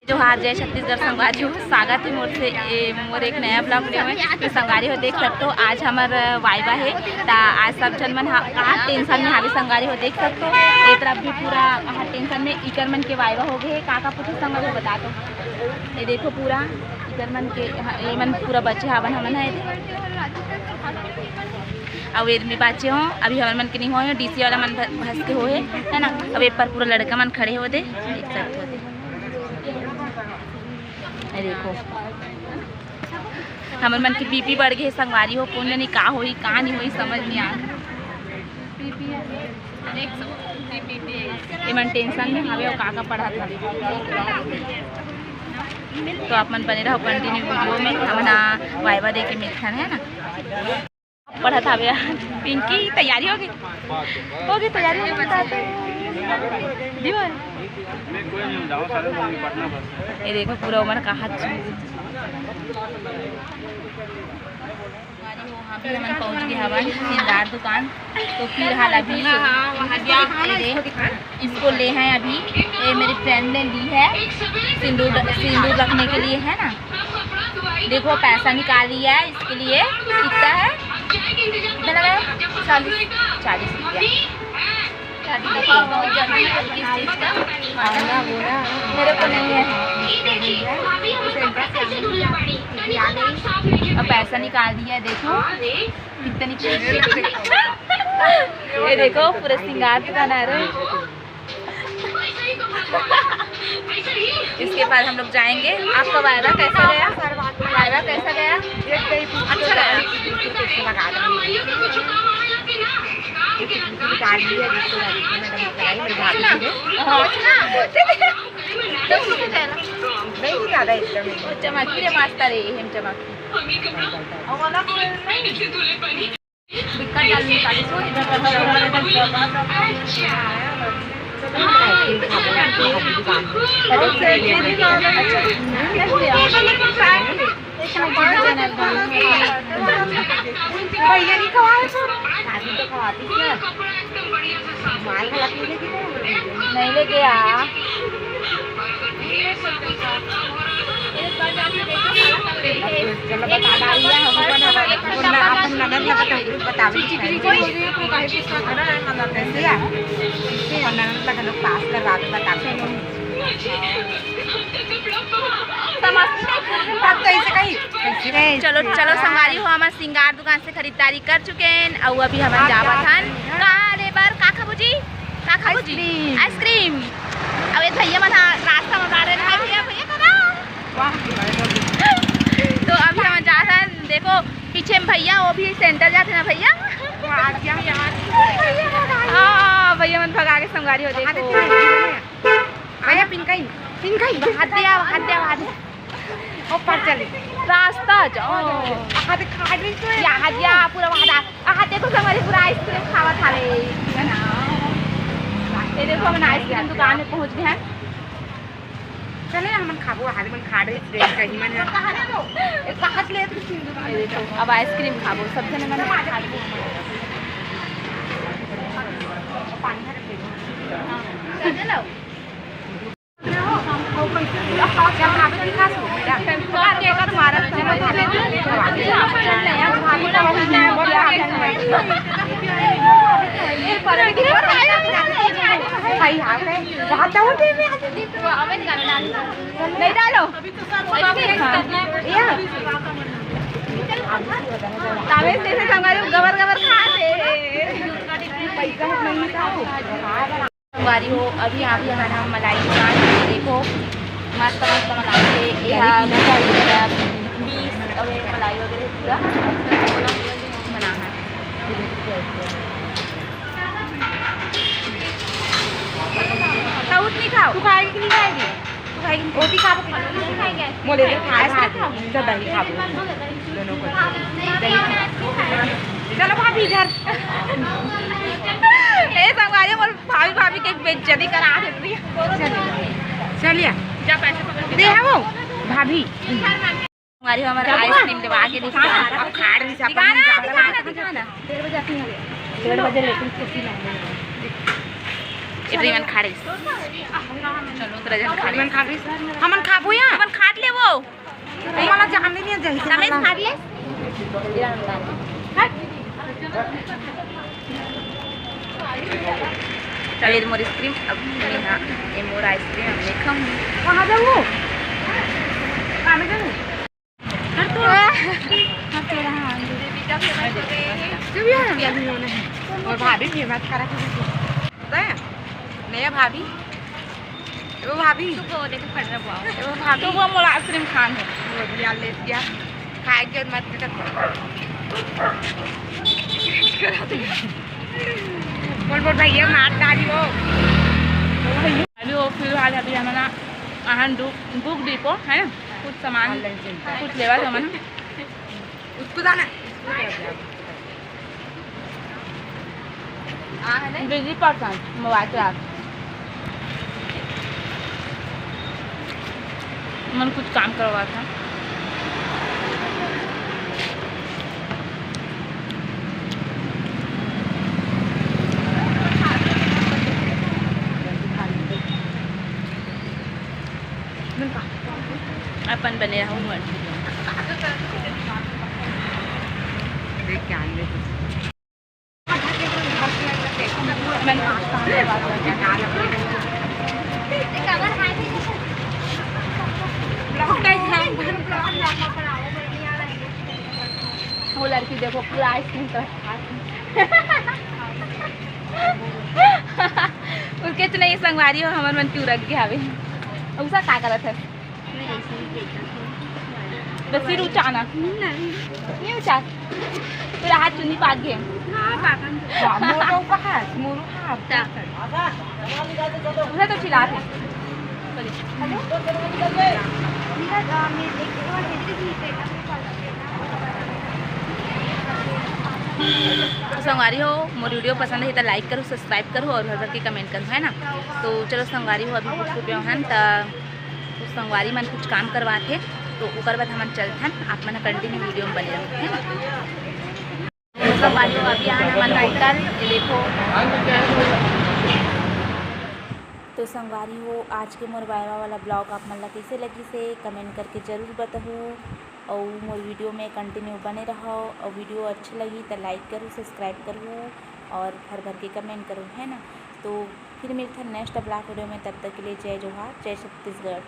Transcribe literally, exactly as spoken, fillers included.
जोहार, जय छत्तीसगढ़ संगवारी हो, स्वागत हे मोर से, ए, मोर एक नया vlog video में। तो संगवारी हो देख सकथो, आज हमर viva हे, त आज सब झन मन हा, कहाँ tension में हावे संगवारी हो देख सकथो। ए तरफ भी पूरा कहाँ tension में इकर मन के viva हो गए हे। का का पूछो संगवारी हो बता दो। ये देखो पूरा इकर मन के, ये मन पूरा बचे हावन हमन हा, ये देखो। अउ ये में बाचे हो, अभी हमन मन के नहीं होए, डीसी वाला मन भ-, भस के होए, है ना। अब ए पर पूरा लड़का मन खड़े हो दे, देख सकथो दे। ये देखो, हमर मन के बीपी बढ़ गए संगवारी हो, कौन जानी का होई, का नहीं होई, समझ नहीं आ। ये मन tension में हावे अउ का का पढ़त हवे। तो आप मन बने रहो continue video में, हमन viva दे के मिलथन, है ना। पढ़त हावे यार। पिंकी, तैयारी हो गई? हो गई तैयारी, हो गई। दीवार। ये देखो पूरा उमर का हाथ छू। अभी हमन पहुंच गए हवन सिंगार दुकान। तो फिलहाल अभी ये इसको ले हैं अभी, ये मेरी friend ने ली है सिंदूर, सिंदूर रखने के लिए, है ना। देखो पैसा निकाल लिया है इसके लिए। कितना है? कितना लगा है? चालीस, चालीस रुपया। देखो, मेरे को नहीं है। अब पैसा निकाल दिया है, देखो कितनी। ये देखो पूरा सिंगार दुकान आ रहा है। इसके बाद हम लोग जाएंगे। आपका viva कैसा गया? Viva कैसा गया? अच्छा लगा? नहीं, ज़्यादा एकदम ही। चमकी रे मास्टर, ये हम चमकी। बिक्का डाल निकाली सो इधर का। भैया नहीं खवाए तो। नहीं लेके आ। चलो बता डाल दिया, हम अपन, अपन ननद ला बताओ, बताओ। कैसे है? कैसे है? और ननद ला लोग पास करवा दो, बताओ। तब तो ऐसे कही, कैसे है? चलो, चलो, संगवारी हो, हमर सिंगार दुकान से खरीदारी कर चुके हैं, अउ अभी हमन जावत हन का ले बर, का खाबू जी? का खाबू जी? आइसक्रीम। आइसक्रीम। अब ये भैया मन हा रास्ता में बाढ़ रहे हैं। भैया, भैया करा। तो अभी हमन जात हन, देखो पीछे में भैया, वो भी सेंटर जाते ना भैया। हाँ, भैया मन भगा के संगवारी हो, देखो। आया पिंकाई, पिंकाई। हाथ दे, हाथ दे, हाथ दे। ऊपर चले। रास्ता जाओ। हाथ खा रही तो है। यहाँ जा, पूरा वहाँ जा। आहा, देखो संगवारी पूरा आइसक्रीम खावत हावे। ये देखो, हमन आइसक्रीम दुकान में पहुँच गए हैं। चले, हमन खाबो, हाथ मन खा रही, कहीं मन। कहाँ ले तू? ये देखो, अब आइसक्रीम खाबो, सब जने मन खा लेबो। पानी भर के। हाँ। चल, भाभी दिखा सो, बेटा। भाई, हाँ, भाई, बहुत बहुत है। नहीं डालो। ये। तावे से, से संगवारी गबर गबर खा से। पैसा नहीं था। संगवारी हो, अभी यहाँ भी हमारा मलाई दुकान है, देखो मस्त मस्त मलाई है। ये यहाँ बीस अउ ये मलाई वगैरह पूरा बना है। साउथ नहीं खाओ। तू खाएगी कि नहीं खाएगी? तू खाएगी? रोटी खाबो कि नहीं? बोले दे, खा, खा। तो दही खाबो। दोनों को। दही खा। चलो भाभी इधर। ए संगवारी, मोर भाभी, भाभी के बेइज्जती करा देती है। चलिए। जा पैसे पकड़ के दे जाओ। वो भाभी। हमारी, हमारा आइसक्रीम दबा के दिखा। अब खाड़ नहीं सकता। दिखाना, दिखाना, दिखाना। डेढ़ बजे लेकिन छुट्टी नहीं। इधर मन खा रही। चलो, उतरा जन खा रही। हमन खाबो या? हमन खात ले वो। हमला जाने नहीं जाही। रमेश खा ले। चलो, ये मोर आइसक्रीम, अब मैं हाँ, ये मोर आइसक्रीम अब मैं खाऊंगी। कहाँ जाऊँ? कहाँ जाऊँ? और भाभी भी मत करा। पता है? नया भाभी। वो भाभी। वो देखो, खड़ रहा हुआ। वो भाभी। तो वो मोला आइसक्रीम खान है। वो दिया, ले दिया। खाए के मत कर। बोल, बोल भैया, मार डाली वो। अभी वो फिलहाल अभी हमारा आहन दु-, दुख दीपो है ना, कुछ सामान, कुछ लेवा सामान। उसको जाना। बिजी पर्सन, मोबाइल चला। मन कुछ काम करवा था। अपन बने रहूँ। वो लड़की देखो, पूरा आइसक्रीम का उसके तो नहीं संगवारी हो, हमर मन क्यों रख गया हवे। उषा का करत है? तो सिर उचाना। नहीं। नहीं उचार। पूरा हाथ चुन्नी पाक गए। हाँ, पाकन। हाँ, मोरो का हाथ, मोरो हाथ। उसे तो चिल्ला थे। तो संगवारी हो, मोर वीडियो पसंद है तो लाइक करो, सब्सक्राइब करो और भर भर के कमेंट करो, है ना। तो चलो संगवारी हो, अभी कुछ रुपये हन त तो संगवारी मन कुछ काम करवाथे, तो ओकर बाद हमन चलथन। आप मन कंटिन्यू वीडियो में बने रहो, है ना। संगवारी हो, अभी आहन हमन होटल, ये देखो। तो संगवारी हो, आज के मोर वायवा वाला ब्लॉग आप मन ला कैसे लगी से कमेंट करके जरूर बताहू, और मोर वीडियो में कंटिन्यू बने रहो, और वीडियो अच्छा लगी तो लाइक करो, सब्सक्राइब करो और भर भर के कमेंट करो, है ना। तो फिर मिलथन नेक्स्ट ब्लॉग वीडियो में, तब तक के लिए जय जोहार, जय छत्तीसगढ़।